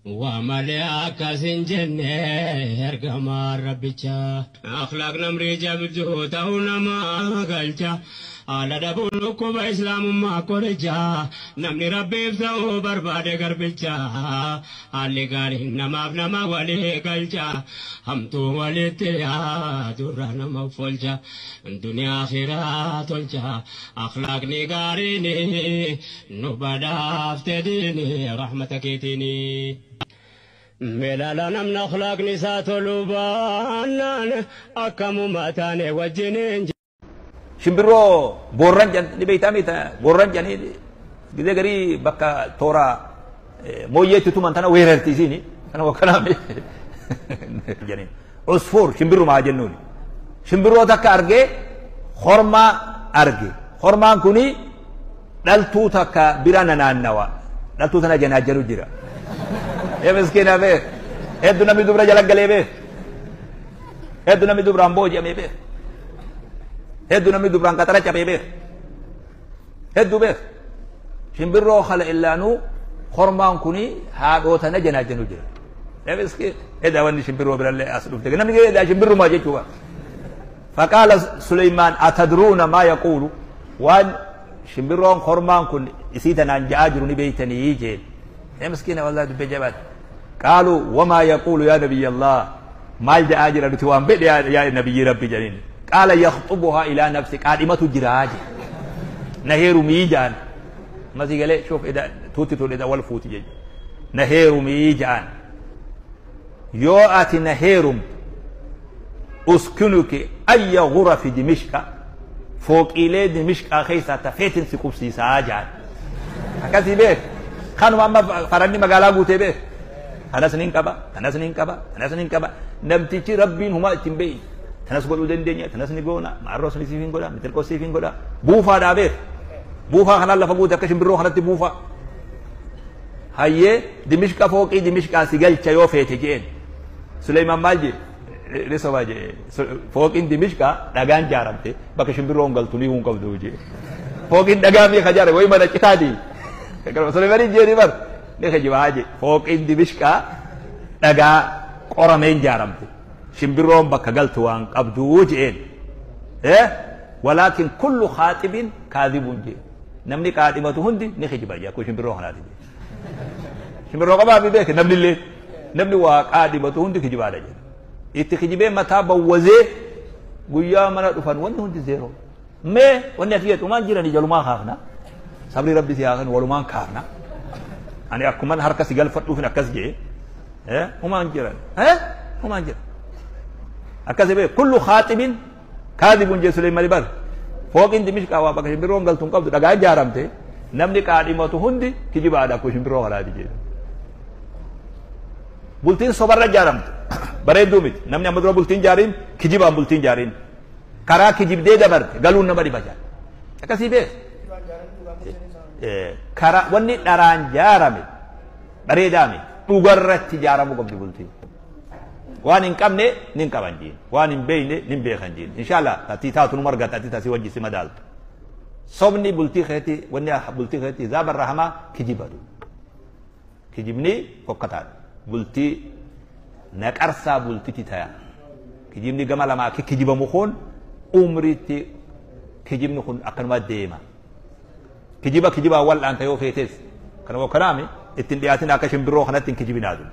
Waa malee akkas hin jenne ergamaan rabbichaa. Akhlaaq namrii jabduu ta'uu namaa galcha. Haala dhabuun dhukkuba islaamummaa qoricha. Namni rabbiif ta'uu barbaade garbicha. Haalli gaariin namaaf nama walii galcha. Hamtuu walitti yaadurra nama folcha. Duniyaa akhiraa tolcha. Akhlaaqni gaariin nu badhaafte diini rahmata keetiini. Meelaala namni akhlaaqni isaa toluu baannaan akkamuma taane wajjiniin. Shimbirroo boorran jedhan ni beektaa miti? Boorran jedhanii gizee garii bakka toora mooyyeetti tuman tana weerarti isiini kana wakkanaa jedhaniin. Usfuur shimbirrumaa jennuuni. Shimbirroo takka argee, hormaa arge. Hormaan kuni dhaltuu takka bira nanaannawa. Dhaltuu tana janaajjalu jira. Ee miskiina beek. Hedduu namni dubra jala galee beek. Hedduu namni dubraan booji'amee beek. Hedduu namni dubraan qaxara cabee beek. Hedduu beek. Shimbirroo kala illaanuu hormaan kuni haadhoo tana janaajjanu jira. Ee miskiin. Edaa wanni shimbirroo birallee as dhufte. Namni edaa shimbirrumaa jechuudha. فقال سليمان: أتدرون ما يقول؟ Waan shimbirroon hormaan kun isii tanaan ja'aa jiru ni beeytanii jeen. Ee miskiina, والله dubbe jabaat. قالوا: وما يقول يا نبي الله؟ Maal ja'aa jira nuti waan bedhe yaa nabiyyi rabbi jedhin. قال: يخطبها إلى نفسه. Qaadhimatu jiraa je. Na heerumii ja'an. Masii galee شوف eda tuutti tun eda wal fuuti jechuudha. Na heerumii ja'an. Yoo ati na heerumtu, أسكنك أي غرف دمشق, fooqiilee Dimishqaa keessaa tafeetin si qubsiisaa ja'an. Akkasii beek. Kanuma amma faranni magaalaa guutee beek. Kanas nin qaba, kanas nin qaba, kanas nin qaba. Namtichi rabbiin humaa ittiin beeyi. Tanas godhuu dandeenya, tanas ni goona, maarroos ni siif hin godha, mitirqoos siif hin godha. Buufaadhaa beek. Buufaa kanaan lafa guute akka shimbirroo kanatti buufaa. Hayyee, Dimishqa, fooqii Dimishqaa si galcha yoo feete jeen. Suleymaan maal jee? Ni soba jee. Fooqiin Dimishqaa dhagaan jaaramte, bakka shimbirroon galtu ni hin qabdu jee. Fooqiin dhagaa mi'a jaare wayi mana citaati. Suleymaaniin jeeni bar ni kijibaa jee. Fooqiin Dimishqaa dhagaa qorameen jaaramte. Shimbirroon bakka galtu waan qabdu jeen. ولكن كل خاطب كاذب jee. Namni qaadhimatu hundi ni kijiba jee, akkuma shimbirroo kanaati jee. Shimbirroo qabaa fi beeke namni illee namni waa qaadhimatu hundi kijibaadha jedha. Itti kijibee mataa bawwazee guyyaa mana dhufan wanni hundi zeeroo. Mee wanni ati jettu maan jiranii jalumaa kaafna. Sabri rabbi si haa kennu, walumaan kaafna. Ani akkuman harka si galfadhuufin akkas jee. Humaan jiran. Humaan jiran. Akkas beek, كل خاطب كاذب jee Suleymaan bar. Fooqiin Dimishqaa waa bakka shimbirroon galtu hin qabdu, dhagaa ijaaramte, namni qaadhimatu hundi kijibaadha akkuma shimbirroo kanaati jedhe. Bultiin sobarra ijaaramte bareedduu miti. Namni amma dura bultiin jaariin kijibaan bultiin jaariin karaa kijibdee dabarte galuun nama dhiba jaal. Akkasii beek. Karaa wanni dharaan jaarame bareedaa miti. Dhugarratti ijaaramuu qabdi bultiin. Waan hin qabne nin qaban jiin. Waan hin beekne nin beekan jiin. Inshallah ati taatu numa argatta, ati taasii wajji si madaaltu. Sobni bultii keetti, wanni bultii keetti zaabarra hamaa kijibadu. Kijibni fokkataadha. Bultii naqarsaa bultitti taya. Kijibni gama lamaa akka kijibamu kun umriitti kijibni kun akkanuma deema. Kijiba kijibaa wal dhaanta yoo feetes. Kanuma kanaami ittiin dhiyaatin, akka shimbirroo kanatti hin kijibinaatu.